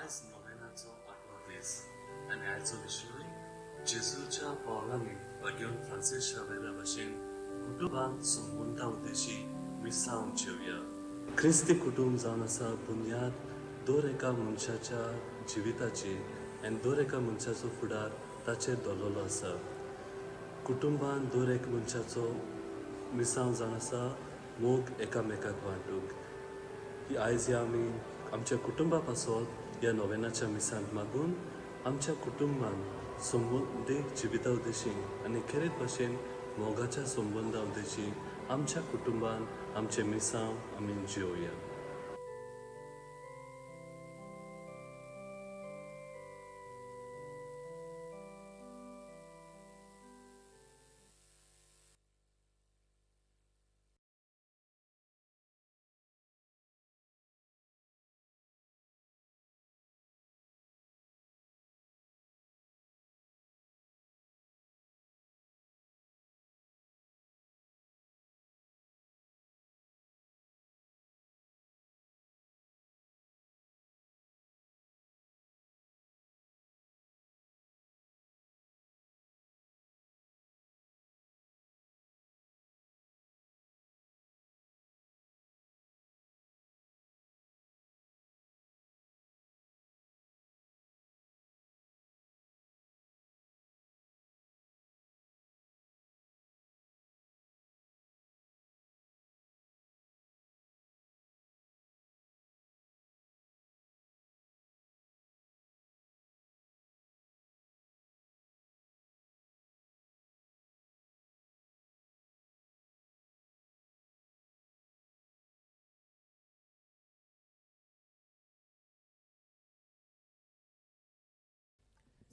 आयज नोवेनाचो आठवो दीस आनी आयचो विशय जेजूच्या पावलांनी बागेवन फ्रांसीस शावेरा भशेन कुटुंबांत संबंदा उद्देशी मिसांव जेवया. क्रिस्ती कुटुंब जावन आसा बुन्याद दर एका मनशाच्या जिविताची आनी दर एका मनशाचो फुडार ताचेर दवरलेलो आसा. कुटुंबान दर एक मनशाचो मिसांव जावन आसा मोग एकामेकाक वांटूंक. आयज ह्या आमी आमच्या कुटुंबा पासत ह्या नोवेनाच्या मिसांत मागून आमच्या कुटुंबान संबंदीक जिविता उद्देशी आनी खेरीत भाशेन मोगाच्या संबंदा उद्देशी आमच्या कुटुंबान आमचें मिसांव आमी जियोया.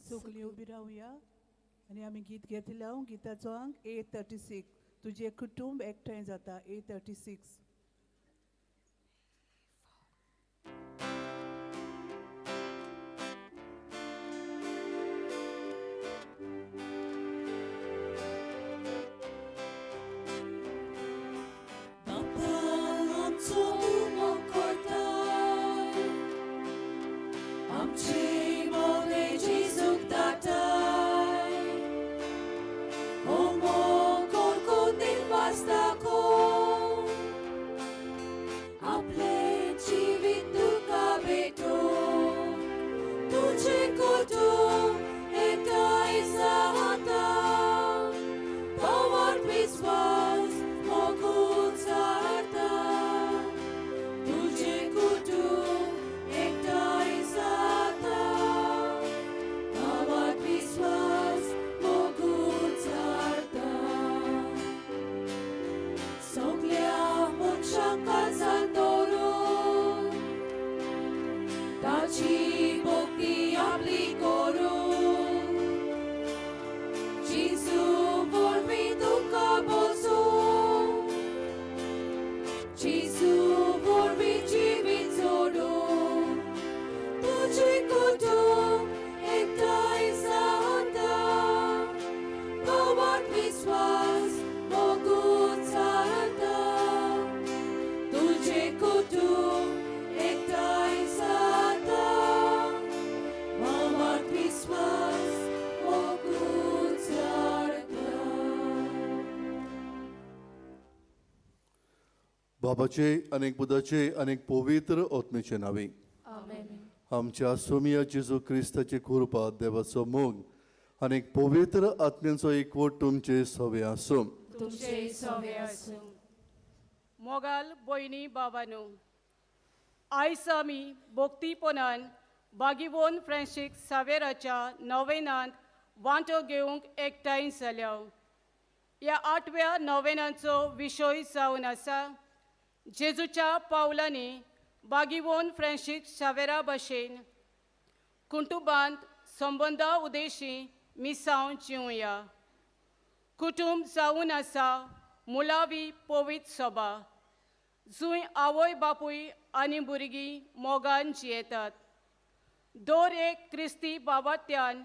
सगळीं उबी रावया आनी आमी गीत घेतले. गिताचो अंक 836. तुजें कुटुंब एकठांय जाता. 836. बाबाचे अनेक बुधाचे अनेक पवित्र आत्म्याचे नावे. आमच्या सोमिया जेजू क्रिस्ताची कृपा, देवाचो मोग अनेक पवित्र आत्म्यांचो एकवट तुमचे सवे आसूं. मोगाल भयणी बाबानू, आयज आमी भक्तीपणान बागीवोन फ्रांसीक सावेराच्या नोवेनांत वांटो घेवंक एकठांय जाल्या. ह्या आठव्या नोवेनाचो विशय जावन आसा जेजूच्या पावलांनी बागीवोन फ्रांसीक शावेरा भशेन कुटुंबांत संबंदा उदेशी मिसांव जिवया. कुटुंब जावन आसा मुळावी पवित्र सभा जंय आवय बापूय आनी भुरगीं मोगान जियेतात. दर एक क्रिस्ती बाबात्यान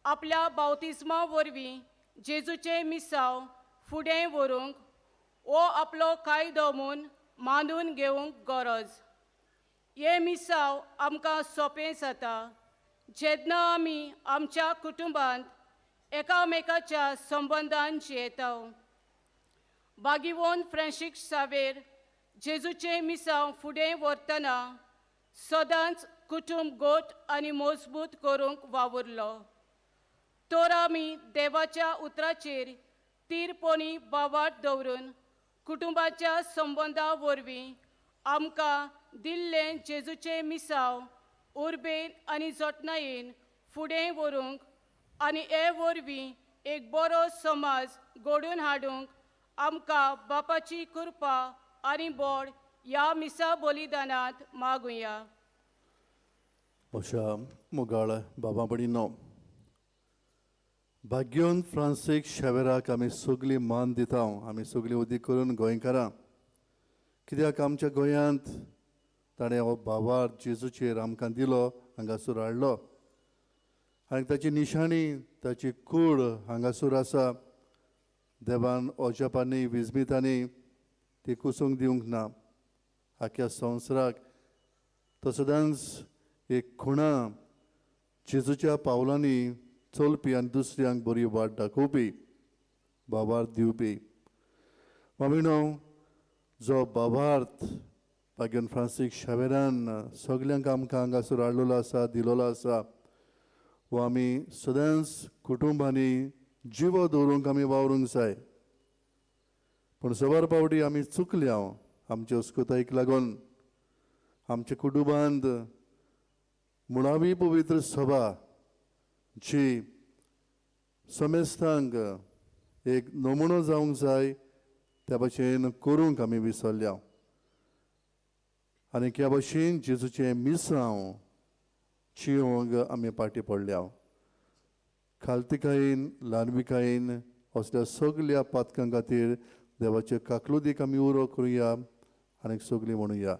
आपल्या बावतिज्मा वरवीं जेजूचें मिसांव फुडें व्हरूंक वो आपलो कायदो म्हूण मानून घेवंक गरज. हें मिसांव आमकां सोंपें जाता जेन्ना आमी आमच्या कुटुंबांत एकामेकाच्या संबंदान जियेता. बागीवोन फ्रांसीक सावेर जेजूचें मिसांव फुडें व्हरतना सदांच कुटुंब गोट आनी मजबूत करूंक वावुरलो. तर आमी देवाच्या उतराचेर तीरपणी बावाट दवरून कुटुंबाच्या संबंदा वरवीं आमकां दिल्लें जेजूचें मिसांव उर्बेन आनी जतनायेन फुडें व्हरूंक आनी हे वरवीं एक बरो समाज घडोवन हाडूंक आमकां बापाची कृपा आनी बोड ह्या मिसा बलिदानांत मागुया. अशा मोगाळ बाबा भयणीनो, भाग्योन फ्रांसीक शेवेराक आमी सगळीं मान दिता. आमी सगळीं उदीक करून गोंयकारां, कित्याक आमच्या गोंयांत ताणें हो भावार जेजूचेर आमकां दिलो, हांगासर हाडलो आनी ताची निशाणी, ताची कूड हांगासर आसा. देवान अजापांनी विजमितांनी ती कुसूंक दिवंक ना. आख्या संवसाराक तो सदांच एक खुणा जेजूच्या पावलांनी चलपी आनी दुसऱ्यांक बरी वाट दाखोवपी, भावार्थ दिवपी. मामिनो, जो भावार्थ भाग्यन फ्रांसीक शावेरान सगल्यांक आमकां हांगासर हाडलेलो आसा, दिलोलो आसा, वो आमी सदांच कुटुंबांनी जिवो दवरूंक आमी वावरूंक जाय. पूण सवार पावटी आमी चुकल्या आमचे अस्कुतायेक लागून. आमच्या कुटुंबांत मुळावी पवित्र सभा जी समेस्तांक एक नमुनो जावंक जाय त्या भशेन करूंक आमी विसरल्या आनी ह्या भशेन जेजूचें मिसांव चियोंक आमी फाटीं पडल्या. खालतिकायेन ल्हानविकायेन असल्या सगल्या पातकां खातीर देवाचे काकलुदीक आमी उरो करुया आनी सगळीं म्हणुया.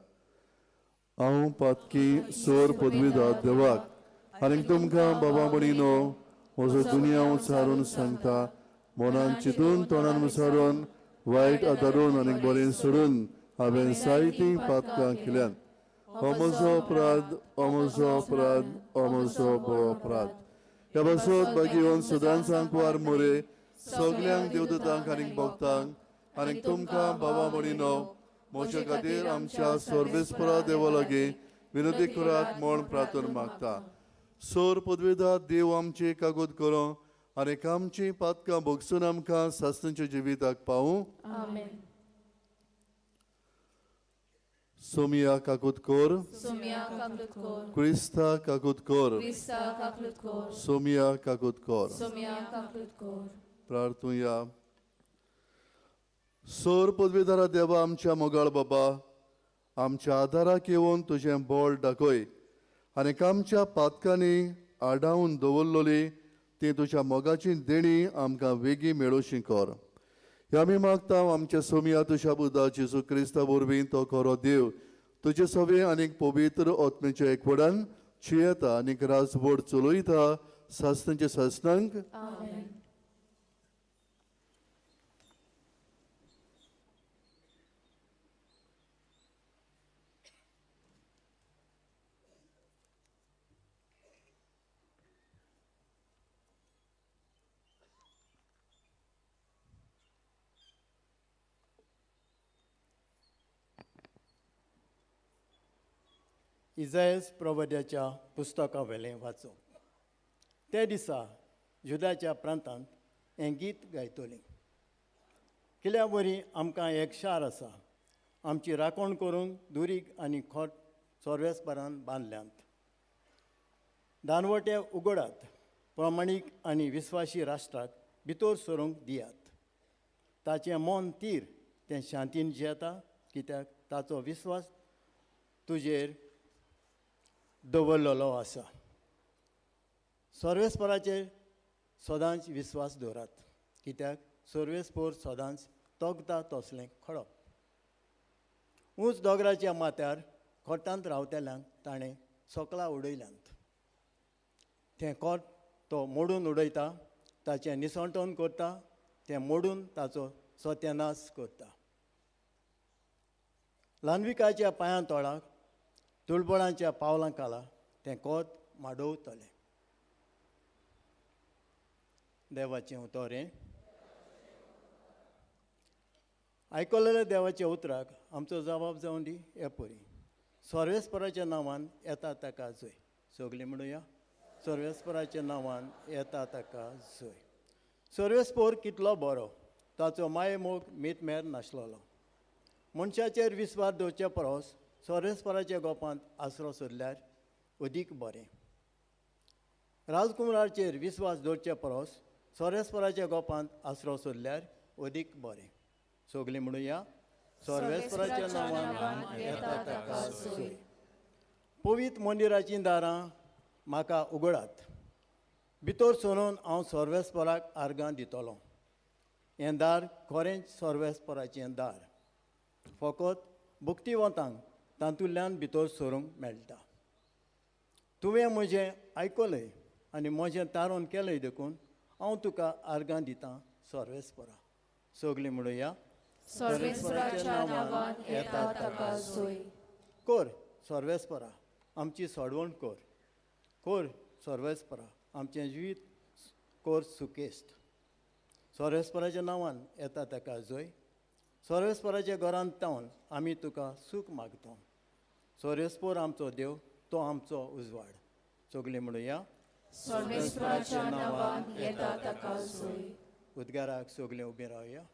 हांव पातकी सोर पदवीदार देवाक आनी तुमकां बाबा भयणीनो म्हजो दुनिया उचारून सांगता, मनान चिंतून तोंडान विचारून वायट आदारून आनी बरें सोडून हांवें जायतीं पातकां केल्यात. हो म्हजो अपराध, हो म्हजो अपराध, हो म्हजो भोव अपराध. ह्या पासत बागेवन सदांच आंकवार मोरे सगल्यांक देवदूतांक आनी भक्तांक आनी तुमकां बाबा भयणीनो म्हज्या खातीर आमच्या सर्वेस्परा देवा लागीं विनंती करात म्हूण प्रार्थना मागता. सोर पदवेदार देव आमची कागद करो आनी आमची पातकां भोगसून आमकां सासणाच्या जिविताक पावूं. सोमिया काकूत कर, क्रिस्ता काकूत कर, सोमिया काकूत कर. प्रार्थुया. सोर पदवीदारा देवा आमच्या मोगाळ बाबा, आमच्या आदाराक येवन तुजें बळ दाखय आनी आमच्या पातकांनी आडावन दवरलेली ती तुज्या मोगाची देणी आमकां वेगीं मेळोवशी कर. ह्या आमी मागता आमच्या सोमिया तुज्या बुद्धा जेजू क्रिस्ता वरवीं तो खरो देव तुजे सवे आनीक पवित्र आत्म्याच्या एकवटान जियेता आनीक राजवट चलयता सासणाचे सासणांक. इजायस प्रवद्याच्या पुस्तका वेलें वाचूंक. त्या दिसा जुदाच्या प्रांतांत हें गीत गायतलीं. किल्या वरी आमकां एक शार आसा, आमची राखण करून दुरीग आनी खोट सोर्वेसपरान बांदल्यांत. दानवटे उगडात, प्रमाणीक आनी विस्वाशी राष्ट्राक भितर सरूंक दियात. ताचें मन तीर तें शांतीन जियेता, कित्याक ताचो विस्वास तुजेर दवरलेलो आसा. सर्वेस्पराचेर सदांच विस्वास दवरात, कित्याक सर्वेस्पोर सदांच तोगता तसलें खडप. ऊंच दोंगराच्या माथ्यार खोटांत रावतल्यांक ताणें सोकलां उडयल्यांत. तें खोट तो मोडून उडयता, ताचें निसणटण करता, तें मोडून ताचो सत्यानाश करता. ल्हानविकाच्या पांयां तोळाक दुर्बळांच्या पावलां खाला तें कोत माडोवतलें. देवाचें उतर हें. आयकलेल्या देवाच्या उतराक आमचो जबाब जावन दी हे परी. सर्वेस्पराच्या नांवान येता ताका जय. सगलीं म्हणुया, सर्वेस्पराच्या नांवान येता ताका जय. सर्वेस्पोर कितलो बरो, ताचो मायेमोग मीतमेर नासलेलो. मनशाचेर विस्वास दवरचे परस सर्वेस्पराच्या गोपांत आसरो सोदल्यार अदीक बरें. राजकुमाराचेर विस्वास दवरचे परस सर्वेस्पराच्या गोपांत आसरो सोदल्यार अदीक बरें. सगलीं म्हणुया, सर्वेस्पराच्या नांवान येता ताका जय. पवित्र मंदिराचीं दारां म्हाका उगडात, भितर सरून हांव सर्वेस्पराक आर्गां दितलो. हें दार खरेंच सर्वेस्पराचें दार, फकत भक्तिवंतांक तातूंतल्यान भितर सरूंक मेळटा. तुवें म्हजें आयकलें आनी म्हजें तारण केलें देखून हांव तुका आर्गां दितां सर्वेस्परा. सगलीं म्हणुया, सर्वेस्पराच्या नांवान येता ताका जय. कर सर्वेस्परा आमची सोडवण कर, कर सर्वेस्परा आमचें जिवीत कर सुकेस्त. सर्वेस्पराच्या नांवान येता ताका जय. सर्वेस्पराच्या घरांत तावन आमी तुका सूख मागता. सर्वेस्पर आमचो देव, तो आमचो उजवाड. सगलीं म्हणुया, सर्वेस्पराच्या नांवान येता ताका जय. उद्गाराक सगलीं उबीं रावया.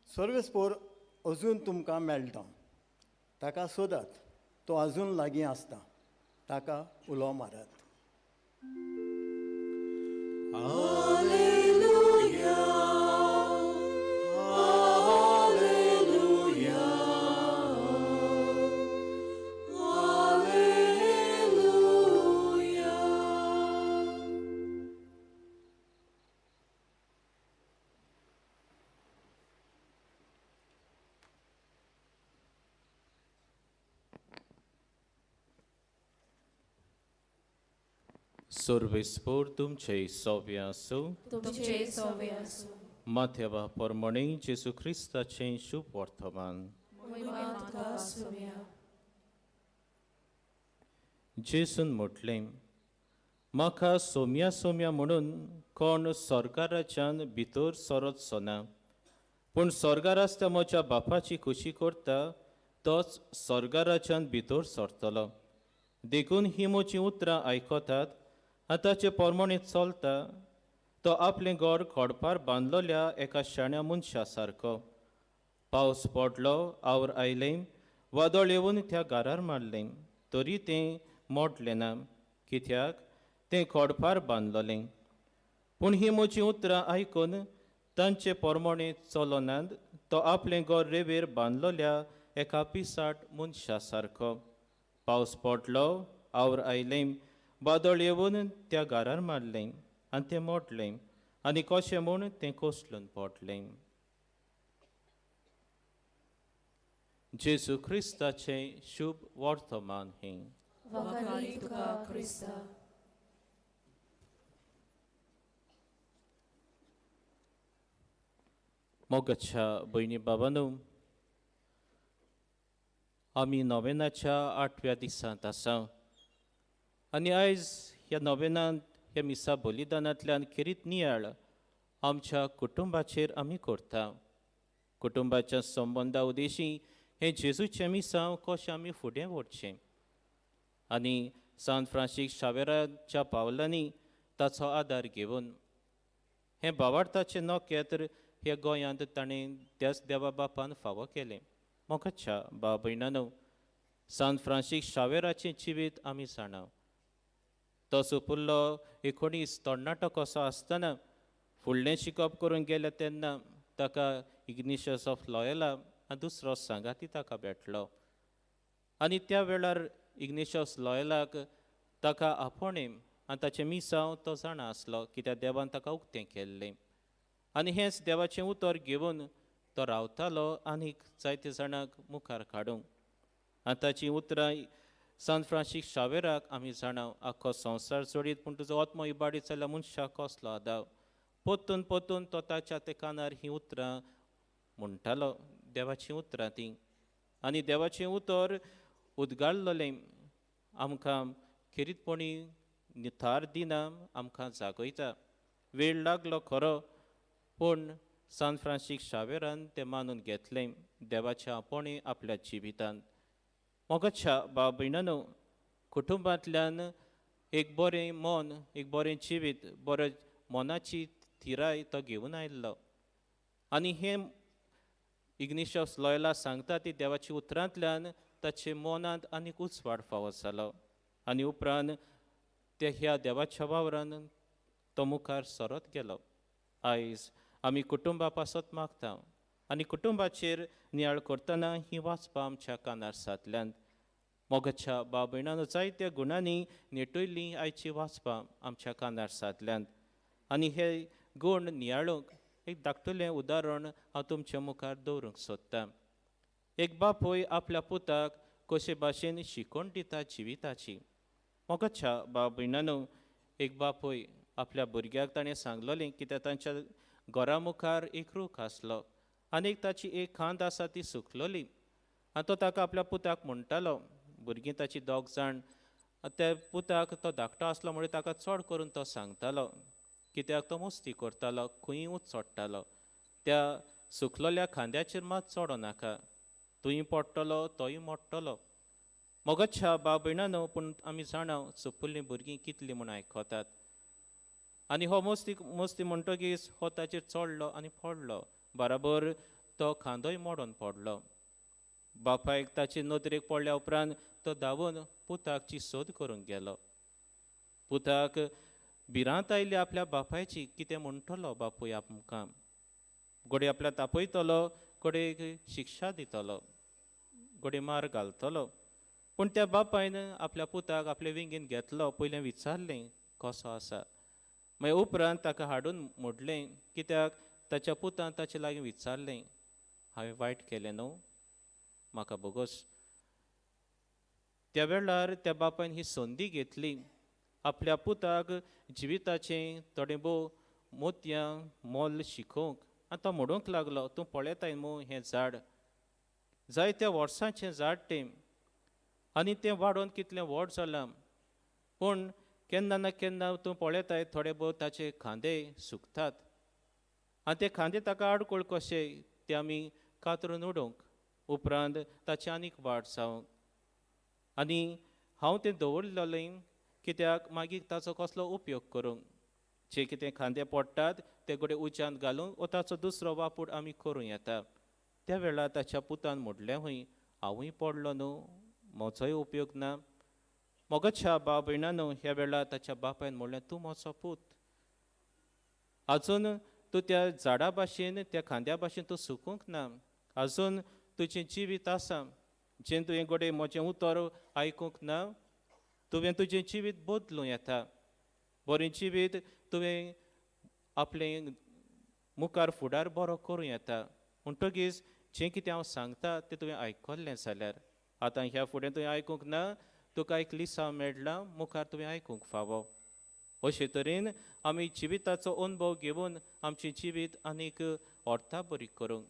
सर्वेस्पोर अजून तुमकां मेळटा, ताका सोदात, तो अजून लागीं आसता, ताका उलो मारात. सर्वेस्पोर तुमचे सोवे आसूं. तुमचे सोवे आसूं. माथ्यावा परमणे जेजू ख्रिस्ताचें शुभ वर्तमान. महिमा तुका सोम्या. जेजून म्हटलें, म्हाका सोम्या सोम्या म्हणून कोण सरकाराच्यान भितर सरत ना, पूण स्वर्गार आसता म्हज्या बापाची खुशी करता तोच स्वर्गाराच्यान भितर सरतलो. देखून ही म्हजीं उतरां आयकतात आनी ताचे प्रमाणे चलता तो आपलें घर खडपार बांदलेल्या एका शाण्या मनशा सारको. पावस पडलो, our आयलें, वादळ येवन त्या घरार मारलें, तरी तें मोडलें ना, कित्याक तें खडपार बांदलेलें. पूण ही म्हजीं उतरां आयकून तांचे प्रमाणे चलनात तो आपलें घर रेवेर बांदलेल्या एका पिसाट मनशा सारको. पावस पडलो, our आयलें, वादळ येवन त्या घरार मारलें आनी तें मोडलें आनी कशें म्हूण तें कोसळून पडलें. जेजू ख्रिस्ताचें शुभ वर्तमान हें. वखाणी तुका क्रिस्ता. मोगाच्या भयणी बाबांनो, आमी नोवेनाच्या 8व्या दिसांत आसा आनी आयज ह्या नोवेनांत ह्या मिसा बलिदानांतल्यान खेरीत नियाळ आमच्या कुटुंबाचेर आमी करता. कुटुंबाच्या संबंदा उद्देशी हें जेजूचें मिसांव कशें आमी फुडें व्हरचें आनी सांत फ्रांसीस शावेराच्या पावलांनी ताचो आदार घेवन हें भावार्थाचें नखेत्र ह्या गोंयांत ताणें त्याच देवा बापान फावो केलें. मोगाच्या भाव भयणांनो, सांत फ्रांसीस शावेराचें जिवीत आमी जाणा. तो सुपुल्लो 19 तरणाटो कसो आसतना फुडलें शिकप करूंक गेले तेन्ना ताका इग्निशियस ऑफ लॉयला आनी दुसरो सांगाती ताका भेटलो आनी त्या वेळार इग्निशियस लॉयलाक ताका आपोवणें आनी ताचें मिसांव तो जाणा आसलो कित्याक देवान ताका उक्तें केल्लें आनी हेंच देवाचें उतर घेवन तो रावतालो आनीक जायते जाणांक मुखार काडूंक. आनी ताचीं उतरां सान फ्रांसीस शावेराक आमी जाणा आख्खो संवसार जोडीत पूण तुजो आत्मो इबाडीत जाल्यार मनशाक कसलो आदाव. पोत्तून पोत्तून तो ताच्या ते कानार हीं उतरां म्हणटालो, देवाचीं उतरां तीं. आनी देवाचें उतर उदगाळलेलें आमकां खेरीतपणी निथार दिना, आमकां जागयता. वेळ लागलो खरो पूण सान फ्रांसीस शावेरान तें मानून घेतलें देवाच्या आपोवणें आपल्या जिवितांत. मोगाच्या भाव भयणांनो, कुटुंबांतल्यान एक बरें मन, एक बरें जिवीत, बरें मनाची थिराय तो घेवन आयिल्लो. आनी हें इग्निशियस लॉयला सांगता ती देवाच्या उतरांतल्यान ताचे मनांत आनीक उजवाड फावो जालो आनी उपरांत ते ह्या देवाच्या वावरान तो मुखार सरत गेलो. आयज आमी कुटुंबा पासत मागता आनी कुटुंबाचेर नियाळ करतना ही वाचपां आमच्या कानार सादल्यांत. मोगाच्या भाव भयणांनो, जायत्या गुणांनी नेटयल्लीं आयची वाचपां आमच्या कानार सादल्यांत आनी हे गूण नियाळूंक एक धाकटुलें उदाहरण हांव तुमच्या मुखार दवरूंक सोदतां. एक बापूय आपल्या पुताक कशे भाशेन शिकोवन दिता जिविताची. मोगाच्या भाव भयणांनो, एक बापूय आपल्या भुरग्याक ताणें सांगलोलें कित्याक तांच्या घरा मुखार एक रूख आसलो आनी एक ताची एक खांद आसा ती सुकलोली आनी तो ताका आपल्या पुताक म्हणटालो, भुरगीं ताची दोग जाण, त्या पुताक तो धाकटो आसलो म्हणून ताका चड करून तो सांगतालो कित्याक तो मस्ती करतालो, खंयूय चडटालो, त्या सुकलोल्या खांद्याचेर मात चडो नाका, तूंय पडटलो तोय मोडटलो. मोगाच्या भाव भयणांनो, पूण आमी जाणा सुपुल्लीं भुरगीं कितलीं म्हूण आयकतात. आनी हो मस्ती मस्ती म्हणटगीच हो ताचेर चडलो आनी पडलो, बराबर तो खांदोय मोडून पडलो. बापायक ताचे नदरेक पडल्या उपरांत तो धांवून पुताकची सोद करूंक गेलो. पुताक भिरांत आयली आपल्या बापायची, कितें म्हणटलो बापूय आमकां, घडये आपल्या तापयतलो, घडये शिक्षा दितलो, घडये मार घालतलो. पूण त्या बापायन आपल्या पुताक आपले विंगेन घेतलो, पयलें विचारलें कसो आसा, मागीर उपरांत ताका हाडून मोडलें कित्याक ताच्या पुतान ताचे लागीं विचारलें, हांवें वायट केलें न्हू, म्हाका बोगोस. त्या वेळार त्या बापायन ही संदी घेतली आपल्या पुताक जिविताचें थोडें भोव मोतयां मोल शिकोवंक. आनी तो म्हणूंक लागलो, तूं पळयताय मू हें झाड, जायत्या वर्सांचें झाड तें आनी तें वाडोवन कितलें व्हड जालां, पूण केन्ना ना केन्ना तूं पळयताय थोडे भोव ताचे खांदे सुकतात आनी ते खांदे ताका आडखळ कशे ते आमी कातरून उडोवंक, उपरांत ताची आनीक वाड जावंक. आनी हांव तें दवरलेलें कित्याक मागीर ताचो कसलो उपयोग करूंक, जे कितें खांदे पडटात ते घडये उज्यांत घालूंक वो ताचो दुसरो वापूर आमी करूं येता. त्या वेळार ताच्या पुतान म्हणलें, हूंय हांवूय पडलो न्हू, म्हजोय उपयोग ना. मोगाच्या भाव भयणांनो, ह्या वेळार ताच्या बापायन म्हणलें, तूं म्हजो पूत, आजून तूं त्या झाडा भाशेन त्या खांद्या भाशेन तूं सुकूंक ना, आजून तुजें जिवीत आसा, जें तुवें घडये म्हजें उतर आयकूंक ना, तुवें तुजें जिवीत बदलूं येता, बरें जिवीत तुवें आपलें मुखार फुडार बरो करूं येता. म्हणटगीच जें कितें हांव सांगता तें तुवें आयकल्लें जाल्यार आतां ह्या फुडें तुवें आयकूंक ना, तुका एक लिसांव मेळ्ळां, मुखार तुवें आयकूंक फावो. अशे तरेन आमी जिविताचो अनुभव घेवन आमचें जिवीत आनीक अर्थाभरीत करूंक.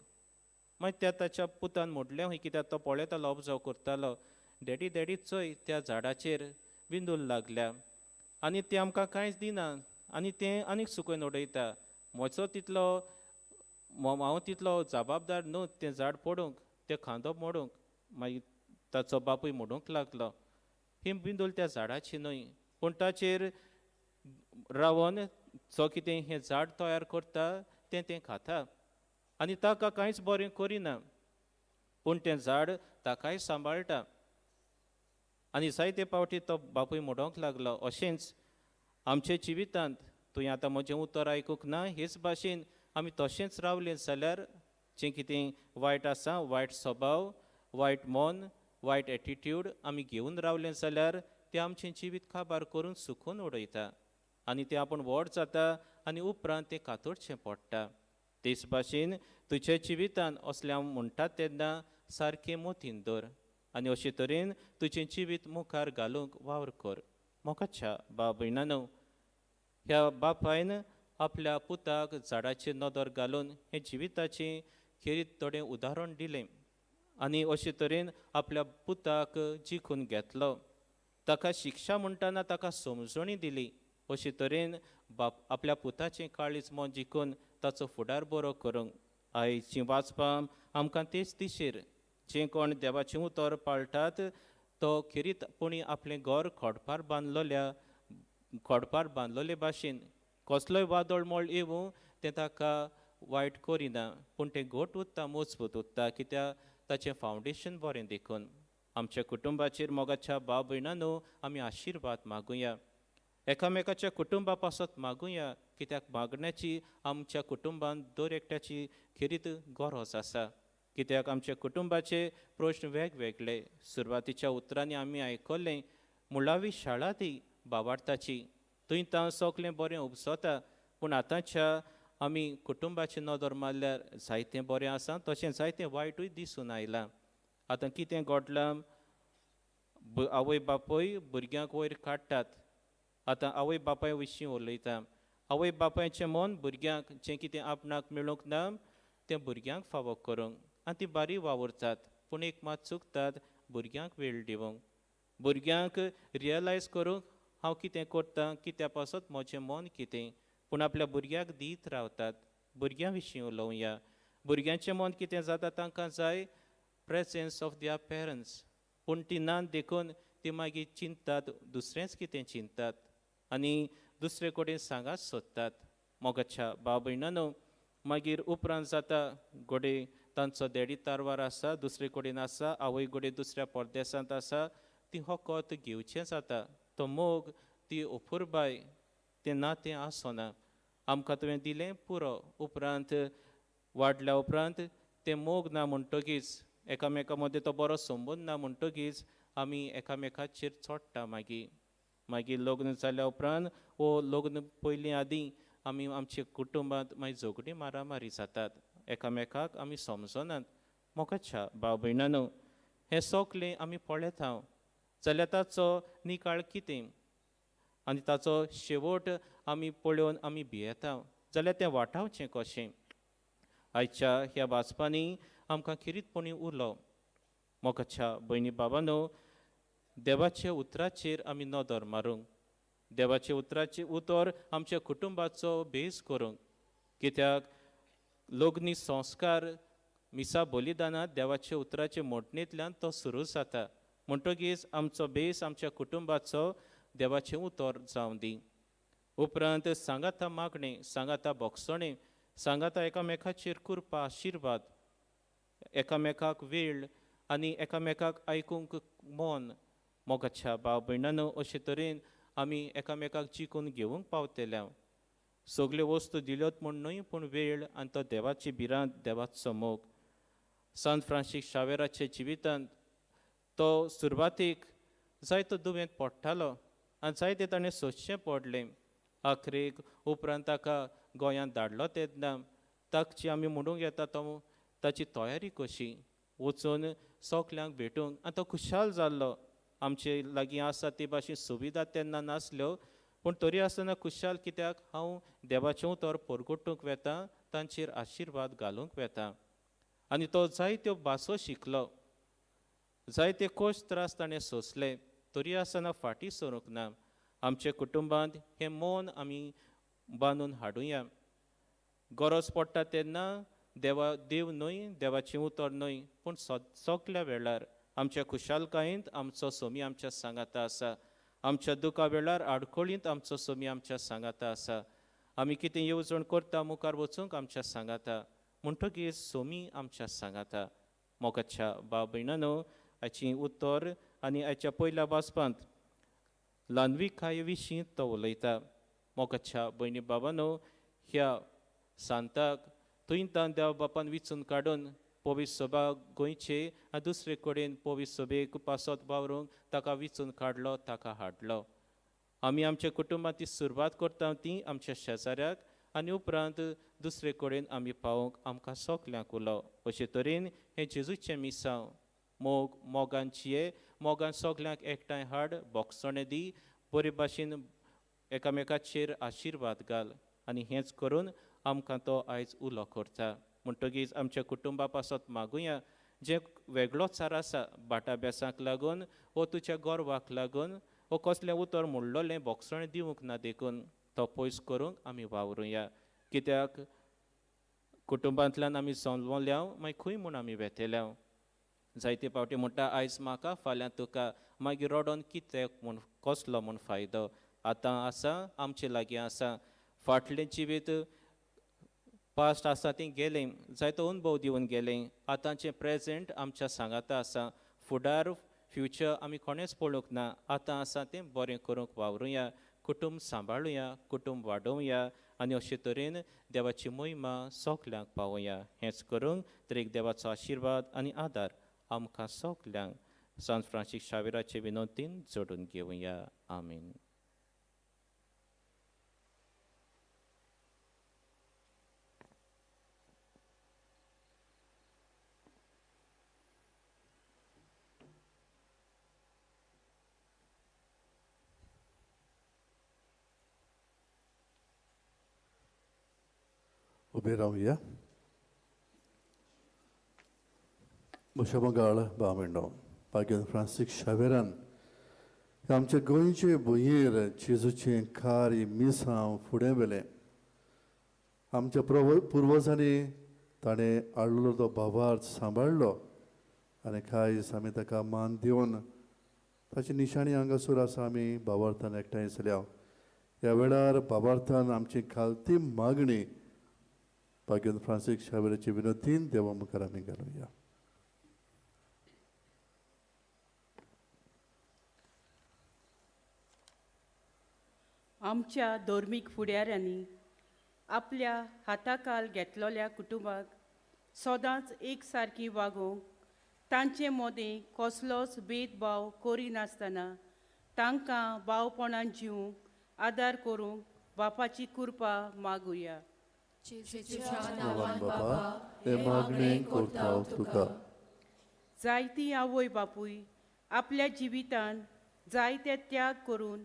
मागीर त्या ताच्या पुतान म्हणलें हय, कित्याक तो पळयतालो, ऑब्जर्व करतालो, डॅडी डॅडी चोय त्या झाडाचेर बिंदूल लागल्या आनी तें आमकां कांयच दिना आनी तें आनीक सुकून उडयता, म्हजो तितलो हांव तितलो जबाबदार न्हू तें झाड पडूंक, तें खांदो मोडूंक. मागीर ताचो बापूय म्हणूंक लागलो, ही बिंदूल त्या झाडाची न्हय, पूण ताचेर रावन जो कितें हें झाड तयार करता तें तें खाता आनी ताका कांयच बरें करिना, पूण तें झाड ताकाय सांबाळटा. आनी जायते फावटी तो बापूय म्हणूंक लागलो, अशेंच आमच्या जिवितांत तुवें आतां म्हजें उतर आयकूंक ना हेच भाशेन आमी तशेंच रावलें जाल्यार जें कितें वायट आसा, वायट स्वभाव, वायट मन, वायट एटिट्यूड आमी घेवन रावलें जाल्यार तें आमचें जिवीत काबार करून सुकून उडयता आनी तें आपूण व्हड जाता आनी उपरांत तें कातरचें पडटा. तेच भाशेन तुज्या जिवितान असलें हांव म्हणटात तेन्ना सारकें मतीन दवर आनी अशे तरेन तुजें जिवीत मुखार घालूंक वावर कर. मोगाच्या बाब भयणानो, ह्या बापायन आपल्या पुताक झाडाचेर नदर घालून हें जिविताचें खेरीत थोडें उदाहरण दिलें आनी अशे तरेन आपल्या पुताक जिखून घेतलो. ताका शिक्षा म्हणटना ताका समजणी दिली. अशे तरेन बाप आपल्या पुताचें काळीज मन जिखून ताचो फुडार बरो करूंक. आयचीं वाचपां आमकां तेच दिशेर जें कोण देवाचें उतर पाळटात तो खेरीत पुणी आपलें घर खोडपार बांदलोल्या खोडपार बांदलोले भाशेन कसलोय वादळ मोळ येवूं तें ताका वायट करिना, पूण तें घट उरता, मजबूत उरता, कित्याक ताचें फावंडेशन बरें. देखून आमच्या कुटुंबाचेर मोगाच्या भाव भयणांनो आमी आशिर्वाद मागुया, एकामेकाच्या कुटुंबा पासत मागुया, कित्याक मागण्याची आमच्या कुटुंबान दर एकट्याची खेरीत गरज आसा. कित्याक आमच्या कुटुंबाचे प्रश्न वेगवेगळे. सुरवातीच्या उतरांनी आमी आयकल्लें मुळावी शाळा ती बाबार्थाची, थंय तां सगळें बरें उपसता, पूण आतांच्या आमी कुटुंबाची नदर मारल्यार जायतें बरें आसा तशें जायतें वायटूय दिसून आयलां. आतां कितें घडलां, आवय बापूय भुरग्यांक वयर काडटात. आतां आवय बापाय विशीं उलयता. आवय बापायचें मन भुरग्यांक जें कितें आपणाक मेळूंक ना तें भुरग्यांक फावो करूंक आनी ती बारी वावुरतात, पूण एक मात चुकतात, भुरग्यांक वेळ दिवंक, भुरग्यांक रियलायज करूंक हांव कितें करतां, कित्या पासत म्हजें मन कितें, पूण आपल्या भुरग्याक दीत रावतात. भुरग्यां विशीं उलोवया. भुरग्यांचें मन कितें जाता, तांकां जाय प्रेजेन्स ऑफ their parents, पूण ती ना देखून ती मागीर चिंततात, दुसरेंच कितें चिंततात आनी दुसरे कडेन सांगात सोदतात. मोगाच्या भाव भयणांनो, मागीर उपरांत जाता घडये तांचो देडी तारवार आसा, दुसरे कडेन आसा, आवय घडये दुसऱ्या परदेसांत आसा, ती हकत घेवचें जाता. तो मोग, ती अपुरबाय, तें नातें आसना. आमकां तुवें दिलें पुरो, उपरांत वाडल्या उपरांत तें मोग ना म्हणटगीच, एकामेका मदें तो बरो संबंद ना म्हणटगीच आमी एकामेकाचेर चोडटा. मागीर मागीर लग्न जाल्या उपरांत वो लग्न पयलीं आदीं आमी आमच्या कुटुंबांत मागीर झगडीं मारामारी जातात, एकामेकाक आमी समजनात. मोगाच्या भाव भयणांनो, हें सगलें आमी पळयता जाल्यार ताचो निकाळ कितें आनी ताचो शेवट आमी पळोवन आमी भियेता जाल्यार तें वाटावचें कशें. आयच्या ह्या वाचपांनी आमकां खेरीतपणी उरलो. मोगाच्या भयणी बाबांनो, देवाच्या उतराचेर आमी नदर मारूंक, देवाच्या उतराचें उतर आमच्या कुटुंबाचो बेस करूंक, कित्याक लग्नी संस्कार मिसा बलिदानांत देवाच्या उतराचे मोडणेंतल्यान तो सुरू जाता. म्हणटगीच आमचो बेस आमच्या कुटुंबाचो देवाचें उतर जावं दी. उपरांत सांगाता मागणें, सांगाता बोगसणें, सांगाता एकामेकाचेर कृपा आशिर्वाद, एकामेकाक वेळ आनी एकामेकाक आयकूंक मन. मोगाच्या भाव भयणांनो, अशे तरेन आमी एकामेकाक जिखून घेवंक पावतले. सगल्यो वस्तू दिल्योत म्हूण न्हय, पूण वेळ आनी तो देवाची भिरांत, देवाचो मोग. सांत फ्रांसीस शावेराच्या जिवितांत तो सुरवातीक जायतो दुयेंत पडटालो आनी जायते ताणें सोंसचें पडलें. आखरेक उपरांत ताका गोंयांत धाडलो तेन्ना ताची आमी म्हणूंक येता तो ताची तयारी कशी वचून सगल्यांक भेटूंक आनी तो खुशाल जाल्लो. आमचे लागीं आसा ती भाशेन सुविधा तेन्ना नासल्यो, पूण तरी आसतना खुशाल, कित्याक हांव देवाचें उतर परगटूंक वेता, तांचेर आशिर्वाद घालूंक वेता. आनी तो जायत्यो भासो शिकलो, जायते कश्ट त्रास ताणें सोंसले, तरी आसतना फाटीं सरूंक ना. आमच्या कुटुंबांत हें मन आमी बांदून हाडुया. गरज पडटा तेन्ना देवा देव न्हय, देवाचें उतर न्हय, पूण सगल्या वेळार आमच्या खुशालकायेंत आमचो सोमी आमच्या सांगाता आसा. आमच्या दुखा वेळार आडखळींत आमचो सोमी आमच्या सांगाता आसा. आमी कितें येवजण करता मुखार वचूंक आमच्या सांगाता, म्हणटगीर सोमी आमच्या सांगाता. मोगाच्या भाव भयणांनो, हाची उत्तर आनी हाच्या पयल्या वाचपांत ल्हानविकाये विशीं तो उलयता. मोगाच्या भयणी बाबानो, ह्या सांताक थंय देव बापान विचून काडून पवित्र सभा गोंयचे आनी दुसरे कडेन पवित्र सभेक पासत वावरूंक ताका विचून काडलो, ताका हाडलो. आमी आमच्या कुटुंबांत ती सुरवात करता ती आमच्या शेजाऱ्याक आनी उपरांत दुसरे कडेन आमी पावोवंक आमकां सगल्यांक उलो. अशे तरेन हें जेजूचें मिसांव मोग मोगान चिये, मोगान सगल्यांक एकठांय हाड, बोगसणें दी, बरे भाशेन एकामेकाचेर आशिर्वाद घाल आनी हेंच करून आमकां तो आयज उलो करता. म्हणटगीच आमच्या कुटुंबा पासत मागुया, जें वेगळोचार आसा बाटाभ्यासाक लागून वो तुज्या गोरवाक लागून वो कसलें उतर म्हणलोलें बोगसणें दिवंक ना देखून तो पयस करूंक आमी वावरुया. कित्याक कुटुंबांतल्यान आमी जल्मल्या मागीर खंय म्हूण आमी वेतेल्या. जायते फावटी म्हणटा आयज म्हाका फाल्यां तुका, मागीर रडोन कितें म्हूण कसलो म्हूण फायदो. आतां आसा आमचे लागीं आसा, फाटलें जिवीत पास्ट आसा तें गेलें, जायतो अनुभव दिवन गेलें. आतांचें प्रेजेंट आमच्या सांगाता आसा, फुडार फ्युचर आमी कोणेंच पळोवंक ना. आतां आसा तें बरें करूंक वावरुया, कुटुंब सांबाळुया, कुटुंब वाडोवया आनी अशे तरेन देवाची मोहिमा सगल्यांक पावोवया. हेंच करूंक तर एक देवाचो आशिर्वाद आनी आदार आमकां सगल्यांक सांत फ्रांसीस शावेराचे विनोदीन जोडून घेवया. आमीन. उबे रावया. म्हज्या बंगाळ बामिंडो पाग्योन फ्रांसीस शावेरान आमच्या गोंयचे भुंयेर जेजूचें कार्य मिसांव फुडें व्हेलें. आमच्या पुर्वजांनी ताणें हाडलो तो भावार्थ सांबाळ्ळो आनी खायस आमी ताका मान दिवन ताची निशाणी हांगासर आसा. आमी भावार्थान एकठांय जाल्या. ह्या वेळार भावार्थान आमची खालती मागणी पाग्योन फ्रांसीस शावेराचे विनोदीन देवा मुखार आमी घालुया. आमच्या धर्मीक फुडाऱ्यांनी आपल्या हाताखाल घेतलेल्या कुटुंबाक सदांच एक सारकी वागोवंक, तांचे मदें कसलोच भेदभाव करिनासतना तांकां भावपणान जिवंक आदार करूंक बापाची कृपा मागुया. नांवान बापा हे मागणें करता तुका. जायती आवय बापूय आपल्या जिवितान जायते त्याग करून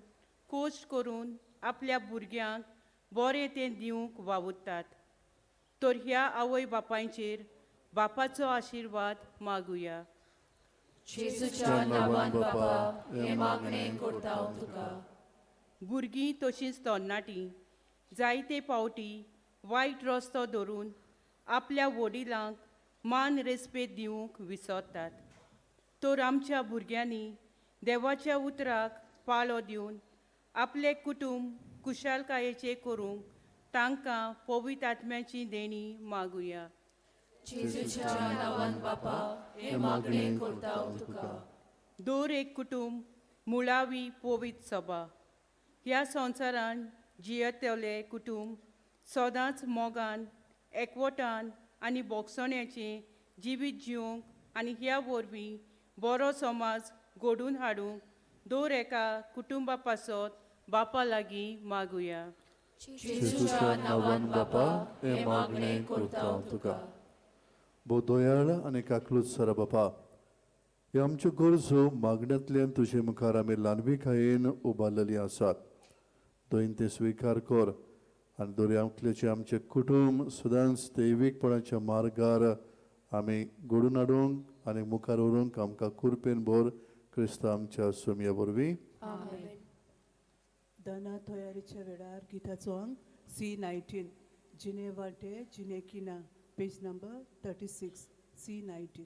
कश्ट करून आपल्या भुरग्यांक बरें तें दिवंक वावुरतात, तर ह्या आवय बापायचेर बापाचो आशिर्वाद मागुया. जेजूच्या नांवान बापा हे मागणें करता तुका. भुरगीं तशींच तरणाटीं जायते फावटी वायट रस्तो धरून आपल्या वडिलांक मान रेस्पेद दिवंक विसरतात, तर आमच्या भुरग्यांनी देवाच्या उतराक पाळो दिवन आपलें कुटुंब कुशालकायेचें करूंक तांकां पवित्र आत्म्याची देणी मागुया. जेजूच्या नांवान बापा हे मागणें करता तुका. दर एक कुटुंब मुळावी पवित्र सभा. ह्या संवसारान जियेतलें कुटुंब सदांच मोगान एकवटान आनी बोगसण्याचें जिवीत जिवंक आनी ह्या वरवीं बरो समाज घडोवन हाडूंक दर एका कुटुंबा पासत बापा लागीं मागुया. जेजूच्या नांवान बापा हे मागणें करता तुका. भोव दयाळ आनी काकलूत सर बापा, ह्यो आमच्यो गरजो मागण्यांतल्यान तुजे मुखार आमी ल्हानविकायेन उबारलेली आसात. दोन ते स्विकार कर आनी दर्यांतल्याचें आमचें कुटुंब सदांच दैवीकपणाच्या मार्गार आमी घडोवन हाडूंक आनी मुखार व्हरूंक आमकां कुरपेन भर क्रिस्तांव आमच्या सोमया वरवीं. दना तयारीच्या वेळार गिताचो अंक C19, जिने वाटे जिने किना, पेज नंबर 36, C19.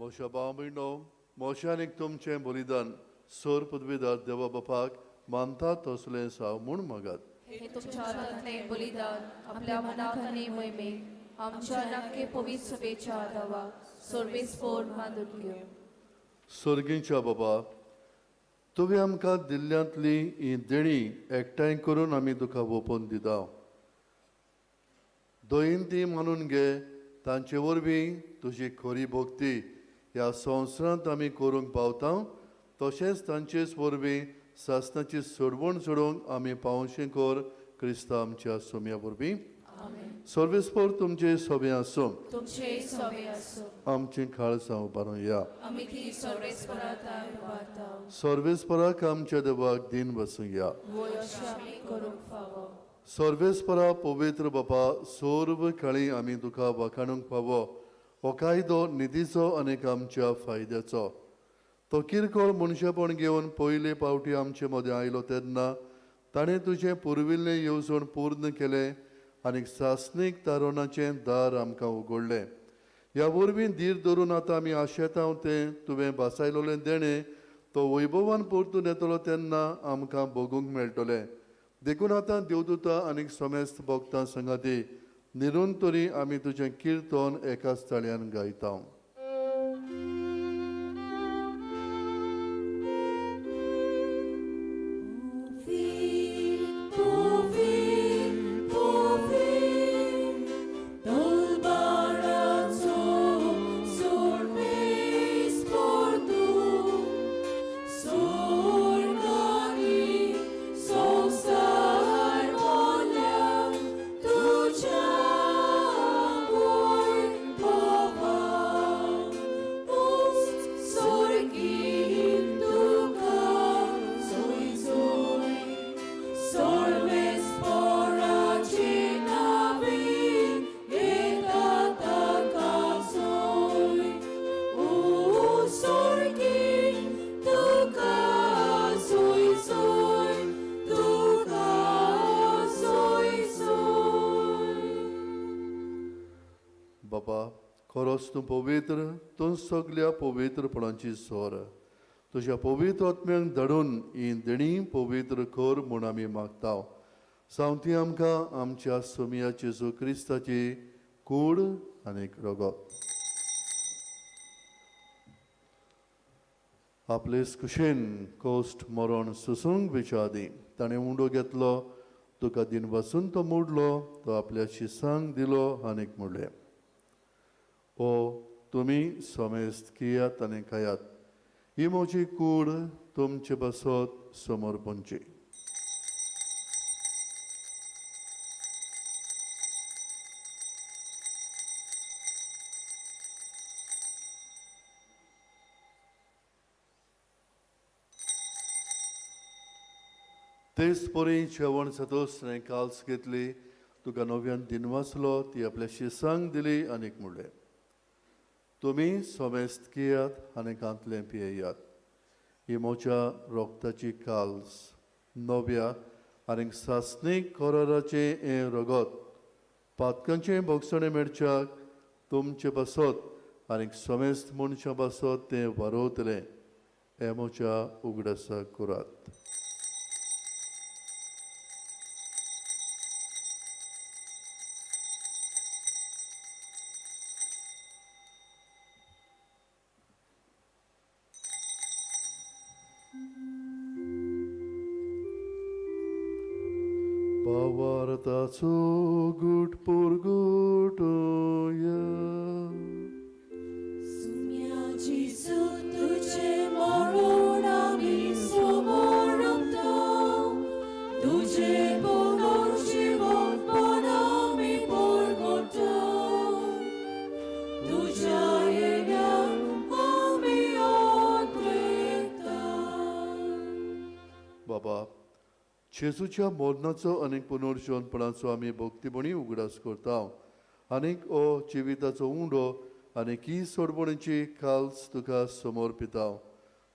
मोशा भाव भयणो मोशान एक तुमचें बलिदान सोर पदवीदार देवा बापाक मानता तसलें साव म्हूण मागात. हे तुमच्या हातांतलें बलिदान आपल्या मनाक आनी मोहिमेक आमच्या नाके पवित्र सभेच्या आदावाक सर्वेस्पोर मानून घेवं. सर्गींच्या बाबा, तुवें आमकां दिल्ल्यांतली ही देणी एकठांय करून आमी तुका ओपून दिता. दयेन ती मानून घे, तांचे वरवीं तुजी खरी भक्ती ह्या संवसारांत आमी करूंक पावता, तशेंच तांचेच वरवीं सासणाची सोडवण सोडोवंक आमी पावशें कर क्रिस्तांव आमच्या सोम्या वरवीं. सर्वेस्पोर तुमचे सोबें आसूं. तुमचे सोबे आसूं. आमचीं खाळसां उबारुया. आमी ती सर्वेस्परात उबारता. सर्वेस्पराक आमच्या देवाक दिन बसुया. वय अशें आमी करूंक फावो. सर्वेस्परा पवित्र बापा, सर्व काळी आमी तुका वाखाणूंक फावो हो कायदो निधीचो आनी आमच्या फायद्याचो. तो किरकोळ मनशेपण घेवन पयले पावटी आमचे मदें आयलो तेन्ना ताणें तुजें पुर्विल्लें येवजण पूर्ण केलें आनी सासणीक तारवणाचें दार आमकां उगडलें. ह्या वरवीं धीर धरून आतां आमी आशेता तें तुवें भासायलोलें देणें तो वैभवान परतून येतलो तेन्ना आमकां भोगूंक मेळटलें. देखून आतां देवदूता आनी समेस्त भक्तां संगाती निरंतरी आमी तुजें किर्तन एकाच ताळ्यान गायता. बाबा, खरोच तूं पवित्र, तूं सगल्या पवित्रपणाची सोर. तुज्या पवित्र आत्म्यांक धाडून ही देणी पवित्र कर म्हूण आमी मागता. सावती आमकां आमच्या सोमिया जेजू क्रिस्ताची कूड आनी रगत. आपलेच कुशेन कोश्ट मरण सुसूंक विचार ताणें उंडो घेतलो, तुका दिन वासून तो मोडलो, तो आपल्या शिसांक दिलो आनीक म्हणलें, ओ तुमी समेस्त कियात आनी खायात, ही म्हजी कूड तुमचे पासत समर्पणची. तेच परी जेवण जातच ताणें काल्स घेतली, तुका नव्यान दिनवासलो, ती आपल्या शिसांक दिली आनीक म्हणलें, तुमी समेस्त कियात आनी कांतलें पियेयात, ही म्हज्या रोगताची काल्स नव्या आनी सासणीक कराराचें हें रगत पातकांचें भोगसणें मेळच्याक तुमचे पासत आनी समेस्त मनशां पासत तें वारोवतलें. हें म्हज्या उगडासाक करात. भावार्थाचो गुट पुरगुटूया. सुम्या जेजू तुजें मरण आमी समर्पता, तुजें पुनर्जिवनपण आमी परगटा, तुज्या येण्याक आमी आदरेता. बाबा, जेजूच्या मरणाचो आनी पुनर्जिवनपणाचो आमी भक्तीपणी उगडास करता आनीक हो जिविताचो उंडो आनी ही सोडवणीची काल्स तुका समर्पिता.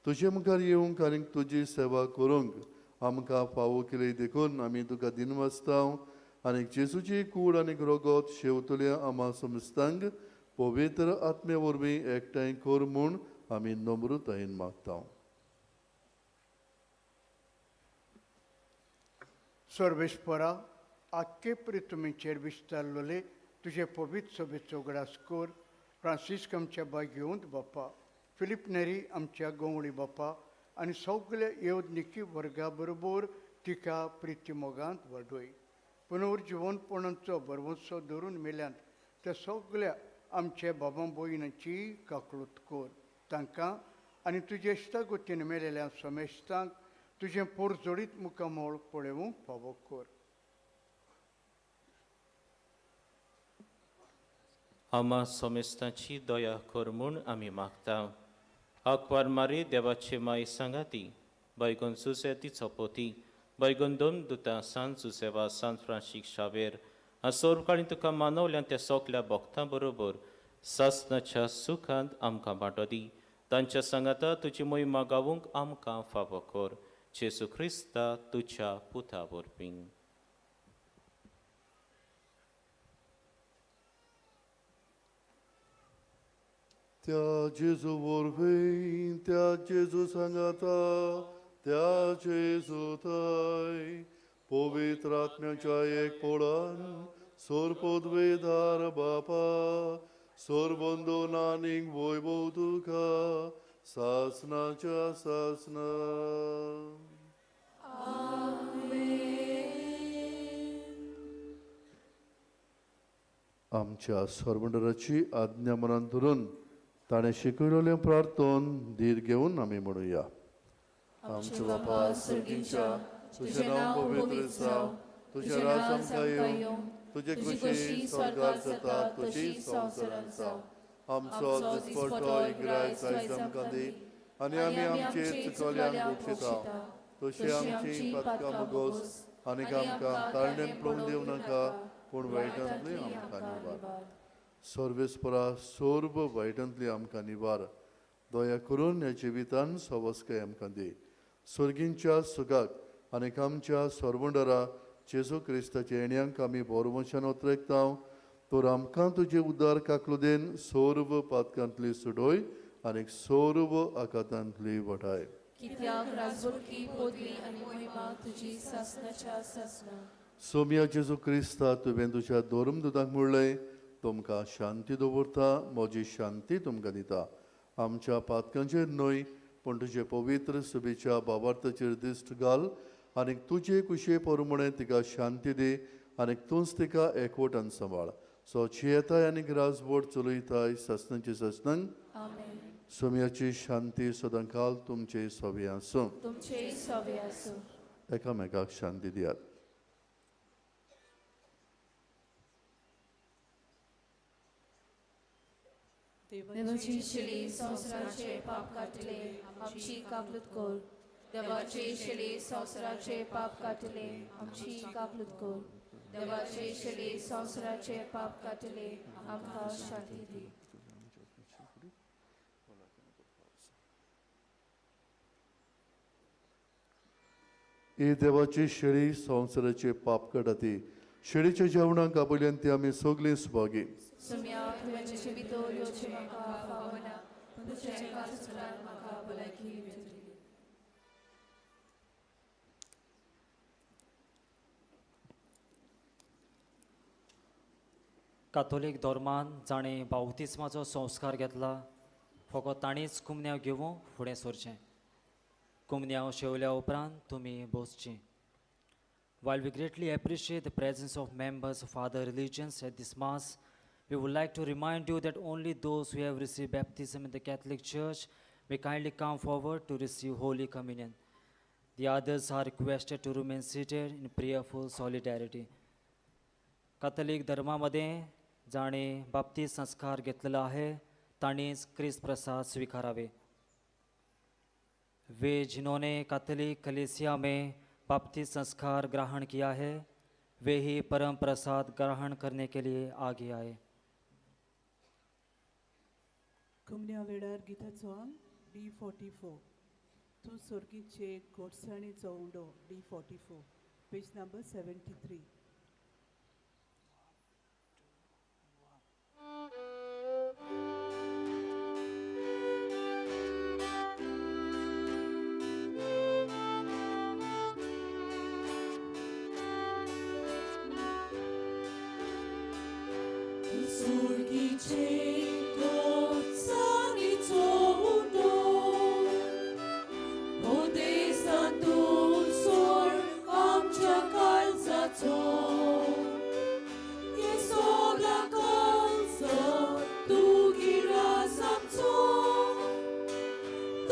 तुजे मुखार येवंक आनी तुजी सेवा करूंक आमकां फावो केली देखून आमी तुका दिनवासता आनी जेजूची कूड आनी रगत शेवतल्या आमा समस्तांक पवित्र आत्मे वरवीं एकठांय कर म्हूण आमी नम्रतायेन मागता. सर्वेस्परा आख्खे पृथ्वीचेर विस्तारलेले तुजे पवित्र सभेचो उगडास कर. फ्रांसिस्क आमच्या भाग्यवंत बाप्पा, फिलीप नेरी आमच्या गवळी बाप्पा आनी सगल्या येवजनिकी वर्गा बरोबर तिका प्रिती मोगांत वाडय. पुनर्जिवनपणाचो भरवंसो धरून मेल्यांत त्या सगल्या आमच्या बाबा भयणांची काकळूत कर. तांकां आनी तुजे इश्टागतीन मेलेल्या समेस्तांक तुजें पोरजोडीत मुखामळ पळोवंक फावो कर. आमा सोमेस्तांची दया कर म्हूण आमी मागता. आंकवार मारी देवाचे माय सांगाती, बैगन सुसे तिचो पोती, बैगन दोन दुतां सान जुसेवा, सान फ्रांसीक शावेर आनी सोरकाळी तुका मानवल्यान त्या सोकल्या भक्तां बरोबर सासनाच्या सुखांत आमकां वांटो दी. तांच्या सांगाता तुजी मोहिमा गावूंक आमकां फावो कर. जेजू क्रिस्ता तुज्या पुता वरवीं. त्या जेजू वरवीं, त्या जेजू सांगाता, त्या जेजू थंय पवित्र आत्म्याच्या एक पोळान सोरपोदवेदार बापा सोरबंदोनानीक वैभव तुका सासनाच्या सासना. आमच्या सरमंडळाची आज्ञा मनान धरून ताणें शिकयलेलें प्रार्थन धीर घेवन आमी म्हणुया. आमच्या बापा सर्गींच्या, तुजें नांव पवित्र जावं, तुजें राज आमकां येवं, तुजे खुशी स्वर्गार जाता तशी संवसारांत जावं. आमचो दिसपट्टो इग्रायज आयज आमकां दी आनी आमी आमचे चुकल्यांक बक्षिता तशी आमची पातकां मुगोस आनी आमकां ताळण्यान पळोवन दिवं नाका, पूण वायटांतली आमकां निवार. सर्वेस्परा सर्व वायटांतली आमकां निवार. दया करून ह्या जिवितान सवस्काय आमकां दी. सर्गींच्या सुखाक आनी आमच्या सर्वंडरा जेजू क्रिस्ताच्या येण्यांक आमी बोरवंशान ओतरेकता. तर आमकां तुजे उदार काकलुदेन सर्व पातकांतली सुडोय आनी सर्व आकातांतली वठाय. कित्याक राजवटकी पदवी आनी महिमा तुजी सासनाच्या सासना. सोम्या जेजू क्रिस्ता, तुवें तुज्या धर्मदुतांक म्हणलें, तुमकां शांती दवरता, म्हजी शांती तुमकां दिता. आमच्या पातकांचेर न्हय पूण तुजे पवित्र सुबेच्या बाबार्थाचेर दिश्ट घाल आनी तुजे कुशे परमणे तिका शांती दी आनी तूंच तिका एकवटान सांबाळ. सो चियेताय आनी राजवट चलयताय सासनाची सासनांक. आमेन. सोम्याची शांती सदांकाल तुमचे सवे आसूं. तुमचे सवे आसूं. एकामेकाक शांती दियात. देवाची शिली संवसाराचे पाप काटले, आमची काकलूत कर. देवाची शिली संवसाराचे पाप काटले, आमची काकलूत कर. देवाची शिली संवसाराचे पाप काटले, आमकां शांती दी. ही देवाची शेळी संवसाराचे पाप काडटा. शेळीच्या जेवणाक आपल्यान ती आमी सगळीं सुभागी. सुम्या तुवें भितर येवचें म्हाका फावना, पूण तुज्या एका सुत्रान म्हाका भलायकी मेळटली. कातोलीक धर्मान जाणें बावतिस्माचो संस्कार घेतला फकत ताणीच कुमन्यांव घेवंक फुडें सरचें. कुमन्यांव शेवल्या उपरांत तुमी बसचीं. While we greatly appreciate the presence of members of other religions at this Mass, we would like to remind you that only those who have received baptism in the Catholic Church may kindly come forward to receive Holy Communion. The others are requested to remain seated in prayerful solidarity. Catholic धर्मामध्ये जाणें बाप्तीस संस्कार घेतलेलो आहे तांणीच क्रिस्त प्रसाद स्वीकारावे. वे जिन्होंने Catholic कलीसिया में बाप्तीस संस्कार ग्रहण किया है वे ही परम प्रसाद ग्रहण करने के लिए आगे आए. कुमन्या वेळार गिताचो आंग D44. तूं सोर्गीचे गोडसाणीचो उंडो. D44, page number 73.